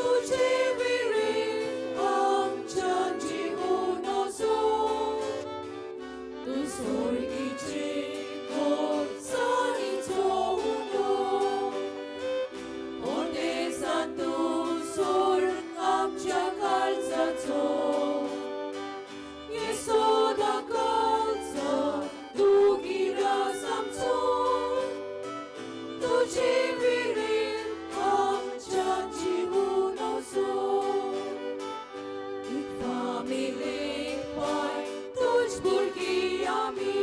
तुझे विरीन आमच्या जिवनाचो तूं स्वर्गीचे गोडसाणीचो उंडो परदेसांत तूं सोड आमच्या काळजाचो येसोदा काळजा तूं गिरास आमचो तुझे विरीन आमच्या जिवनाचो एक फामिलीक पाय तुज भुरगीं आमी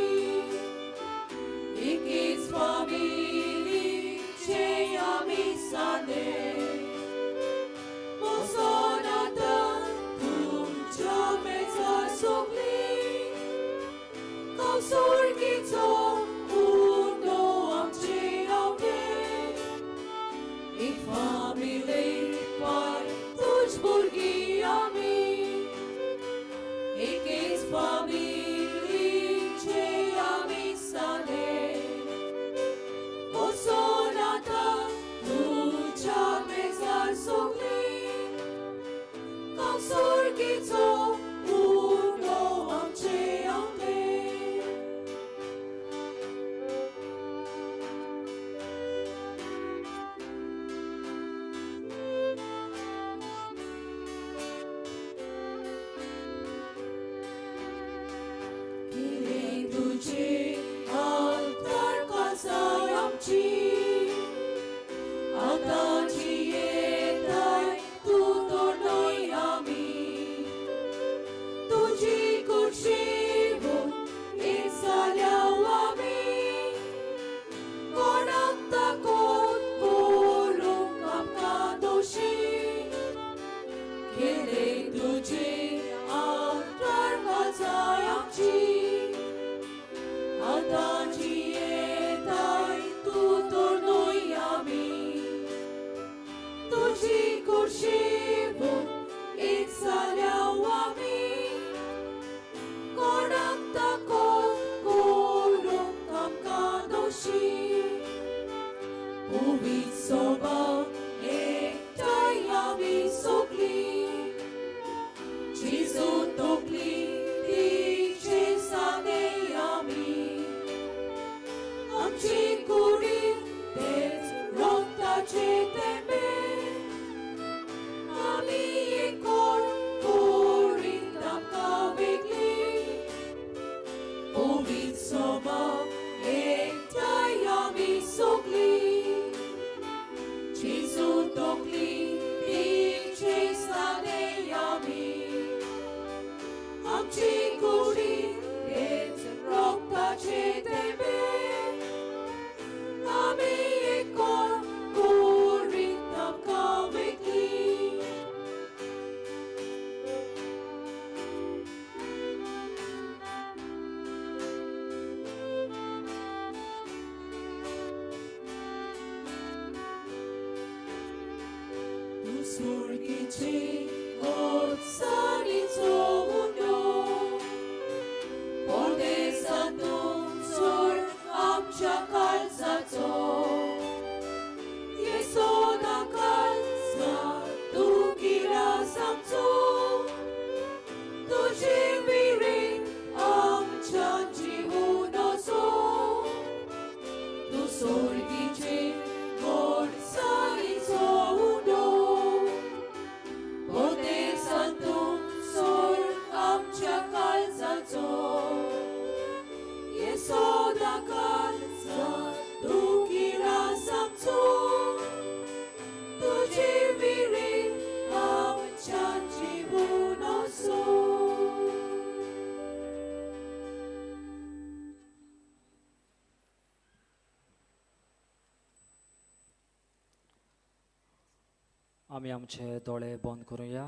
एकीच फामिलीचे आमी सादे बसोन आतां तुमच्या मेजार सगळीं खाव स्वर्गीचो उंडो आमचे आवडे एक फामिलीक पाय तुज भुरगीं आमी एकेच फामिलीचे आमी सादे बसोन आतां तुज्या मेजार सगळीं खाव स्वर्गीचो उंडो आमचे आवडे. केले तुझे आल्तार काजाय आमची आतां जियेताय तूं तर न्हय आमी तुजी कुडशिवून एक जाल्या आमी कोणाक ताकोत करूंक आमकां दोशी केले तुझे आल्तार काजाय आमची आतां जियेताय तूं तर न्हय आमी तुजी कुडशिवून एक जाल्या आमी कोणाक ताकोत करूंक आमकां दोशी पवित्र सभा एकठांय आमी सगळीं जेजू तकली तिचे सादे आमी आमची कुडीन तेच रक्ताचे थेंबे आमी एकोण करीत आमकां वेगळी पवित्र सभा एकठांय आमी सगळीं जेजू तकली तिचे सादे आमी आमची कुडीन तेच रक्ताचे थेंबे आमी एकोण करीत आमकां वेगळी. तूं स्वर्गीचे गोडसाणीचो उंडो परदेसांत तूं सोड आमच्या काळजाचो येसोदा काळजा तूं गिरास आमचो तुजे विरीन आमच्या जिवनाचो तूं स्वर्गीचे गोडसाणीचो उंडो परदेसांत तूं सोड आमच्या काळजाचो येसोदा काळजा तूं गिरास आमचो तुजे विरीन आमच्या जिवनाचो. आमी आमचे दोळे बंद करुया.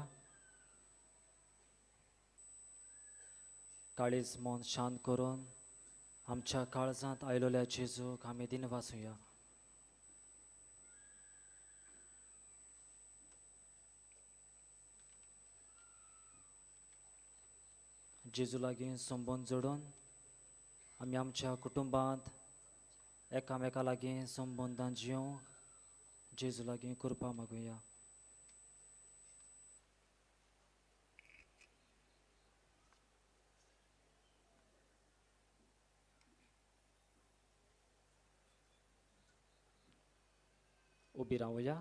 काळीज मन शांत करून आमच्या काळजांत आयलोल्या जेजूक आमी दिनवासुया. जेजू लागीं संबंद जोडून आमी आमच्या कुटुंबांत एकामेका लागीं संबंदान जियोंक जेजू लागीं कृपा मागुया. उबी रावया.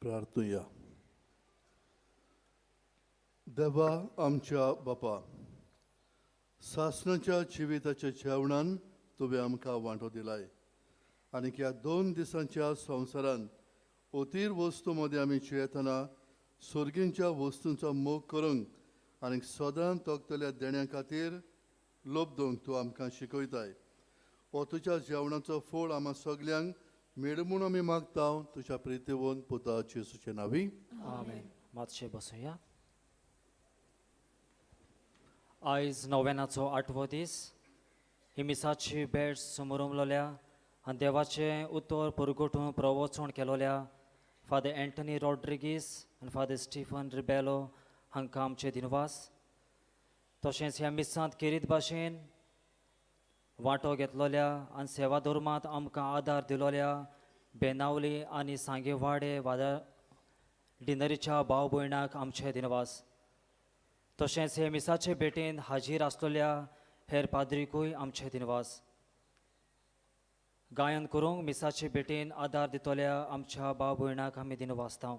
प्रार्थुया. देवा आमच्या बापा, सासणाच्या जिविताच्या जेवणान तुवें आमकां वांटो दिलाय आनी ह्या 2 दिसांच्या संवसारान अतीर वस्तू मदें आमी जियेतना सर्गींच्या वस्तूंचो मोग करूंक आनी सदां तगतल्या देण्या खातीर लोब दवरूंक तूं आमकां शिकयताय. हो तुज्या जेवणाचो फोळ आमा सगल्यांक मेळ म्हूण आमी मागता तुज्या प्रितीवन पुता जेजूचे नांवी. आमेन. मातशें बसुया. आयज नोवेनाचो 8वो दीस. ही मिसाची भेट समोरमलोल्या आनी देवाचें उतर परगटून प्रवचण केलोल्या फादर एंटनी रॉड्रिगीस आनी फादर स्टिफन रिबेलो हांकां आमचे दिनवास. तशेंच ह्या मिसांत केरीत भाशेन वांटो घेतलोल्या आनी सेवा धर्मांत आमकां आदार दिलोल्या बेनावली आनी सांगेवाडे वादा डिनरीच्या भाव भयणाक आमचे दिनवास. तशेंच हे मिसाचे भेटेन हाजीर आसलेल्या हेर पाद्रीकूय आमचे दिनवास. गायन करूंक मिसाचे भेटेन आदार दितल्या आमच्या भाव भयणाक आमी दिनवासता.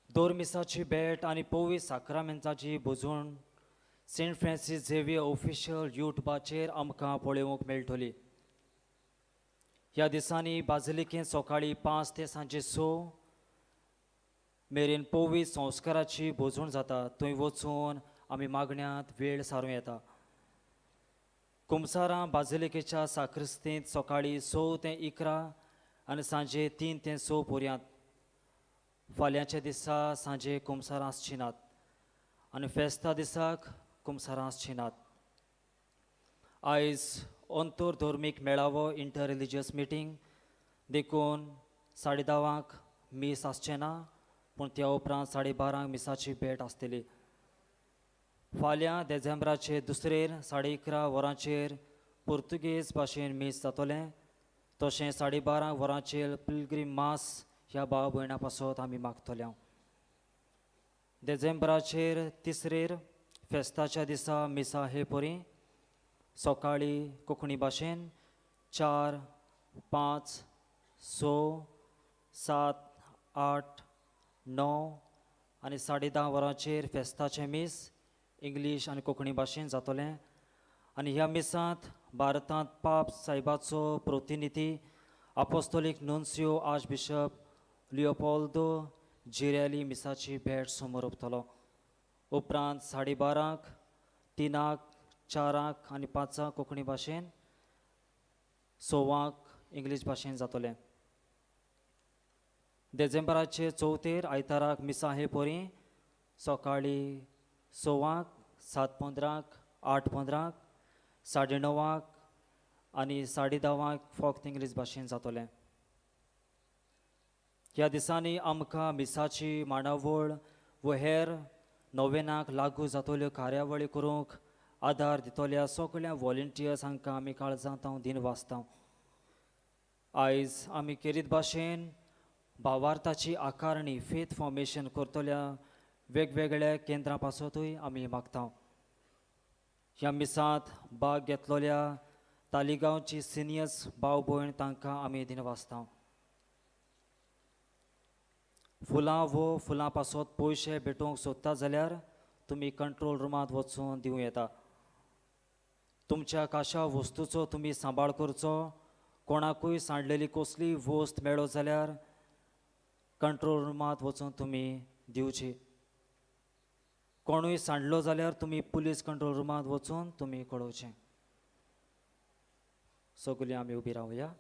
दोर मिसाची भेट आनी पवी साक्रामेंताची भोजवण सेंट फ्रांसीस झेवियर ऑफिशियल युट्यूबाचेर आमकां पळोवंक मेळटली. ह्या दिसांनी बाजलिकेंत सकाळीं 5 ते सांजे 6 मेरेन पवी संस्काराची भोजवण जाता. थंय वचून आमी मागण्यांत वेळ सारूं येता. कुमसारां बाजलिकेच्या साक्रिस्तींत सकाळीं 6 ते 11 आनी सांजे 3 ते 6 पर्यंत. फाल्यांच्या दिसा सांजे कुमसारां आसची नात आनी फेस्ता दिसाक कुमसारां आसची नात. आयज अंतर धर्मीक मेळावो इंटर रिलिजियस मिटींग देखून 10:30 मीस आसचें ना, पूण त्या उपरांत 12:30 मिसाची भेट आसतली. फाल्यां देझेंब्राचे दुसरेर 11:30 वरांचेर पुर्तुगेज भाशेन मीस जातलें. तशें 12:30 वरांचेर पिलग्रीम मास ह्या भाव भयणां पासत आमी मागतले. देझेंब्राचेर तिसरेर फेस्ताच्या दिसा मिसा हे परी सकाळीं कोंकणी भाशेन 4, 5, 6, 7, 8, 9 आनी 10:30 वरांचेर फेस्ताचें मीस इंग्लीश आनी कोंकणी भाशेन जातलें. आनी ह्या मिसांत भारतांत पाप साहेबाचो प्रतिनिधी आपोस्तोलीक नुन्सियो आर्चबिशप लियोपोल्दो जिरेली मिसाची भेट समोर ओंपतलो. उपरांत 12:30, 3, 4 आनी 5 कोंकणी भाशेन, 6 इंग्लीश भाशेन जातलें. देझेंबराचे चवथेर आयताराक मिसां हे परी सकाळीं 6, 7:15, 8:15, 9:30 आनी 10:30 फक्त इंग्लीश भाशेन जातलें. ह्या दिसांनी आमकां मिसाची मांडावळ व हेर नोवेनाक लागू जातल्यो कार्यावळी करूंक आदार दितल्या सगळ्या वॉलंटियर्स हांकां आमी काळजांत हांव दिन वाचता. आयज आमी केरीत भाशेन भावार्थाची आकारणी फेथ फॉर्मेशन करतल्या वेगवेगळ्या केंद्रां पासतूय आमी मागता. ह्या मिसांत भाग घेतलोल्या तालिगांवची सिनियर्स भाव भयण तांकां आमी दिन वाचता. फुलां वो फुलां पासत पयशे भेटोवंक सोदता जाल्यार तुमी कंट्रोल रुमांत वचून दिवं येता. तुमच्या काशा वस्तूचो तुमी सांबाळ करचो. कोणाकूय सांडलेली कसली वस्त मेळो जाल्यार कंट्रोल रुमांत वचून तुमी दिवची. कोणूय सांडलो जाल्यार तुमी पुलीस कंट्रोल रुमांत वचून तुमी कळोवचें. सगळीं आमी उबी रावया.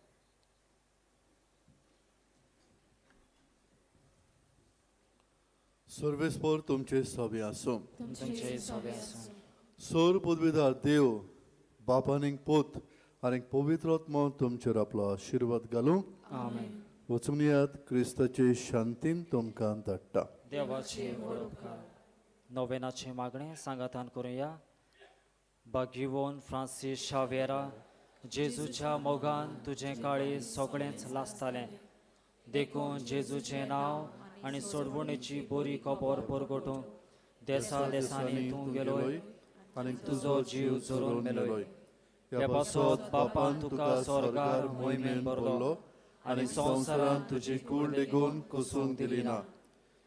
सर्वेस्पर तुमचे सवे आसूं. तुमचे सवे आसूं. सोर पदवीधार देव बाप आनीक पूत आनीक पवित्र आत्मो तुमचेर आपलो आशिर्वाद घालूं. आमेन. वचून येयात, क्रिस्ताचे शांतीन तुमकां धाडटा. देवाचे व्हड उपकार. नोवेनाचें मागणें सांगातान करुया. बागिवोन फ्रांसीस शावेरा, जेजूच्या मोगान तुजें काळीज सगळेंच लासतालें, देखून जेजूचें नांव आनी सोडवणेची बरी खबर परगटूंक देसा देसांनी तूं गेलोय आनी तुजो जीव झरोवन मेलोय. ह्या पासत बापान तुका स्वर्गार मोहिमेन भरलो आनी संवसारांत तुजी कूड लेगून कोसूंक दिली ना.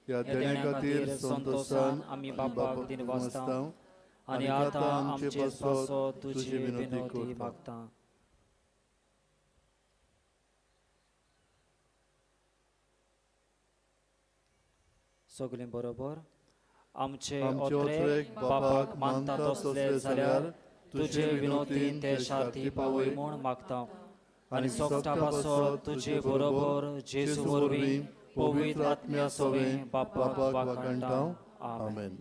ह्या देण्या खातीर संतोशान आमी बापाक दिनवासता आनी आतां आमचे पासत तुजी विनवती मागता. सगळीं बरोबर आमचे आमचे ओत्रे ओत्रेक बापाक मानता तसले जाल्यार तुजे विनोतीन ते शांती पावय म्हूण मागता आनी सोगटा पासत तुजे बरोबर जेजू वरवीं पवित्र आत्म्या सवें बापाक वाखाणटा. आमेन. आमेन.